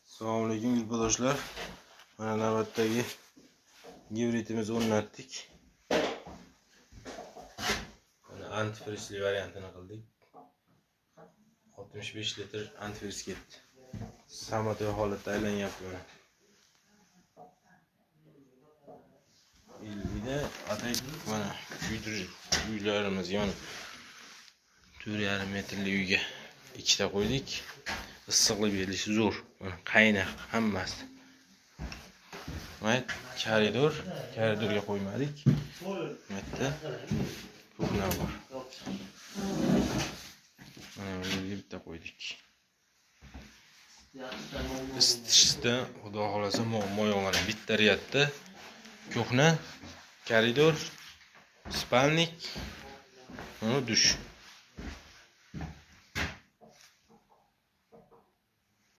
Assalomu alaykum yurtdoshlar. Mana navbatdagi gibridimizni o'rnatdik. Mana antifrizli variantini qildik. 65 litr antifriz ketdi. Samotoy holatda aylanyapti mana. Ilgida atak mana kuydirib uylarimiz yonib 4,5 metrli uyga ikkita qo'ydik. Issiqlik berilishi zo'r. Mana qaynoq hammasi. Mana koridor, koridorga qo'ymadik. Bu yerda kuxna bor. Mana bu yerga bitta qo'ydik. Isitishda xudo xolasa muammo yo'q. Mana bitta riyadda kuxna, koridor, spalnik, mana dush.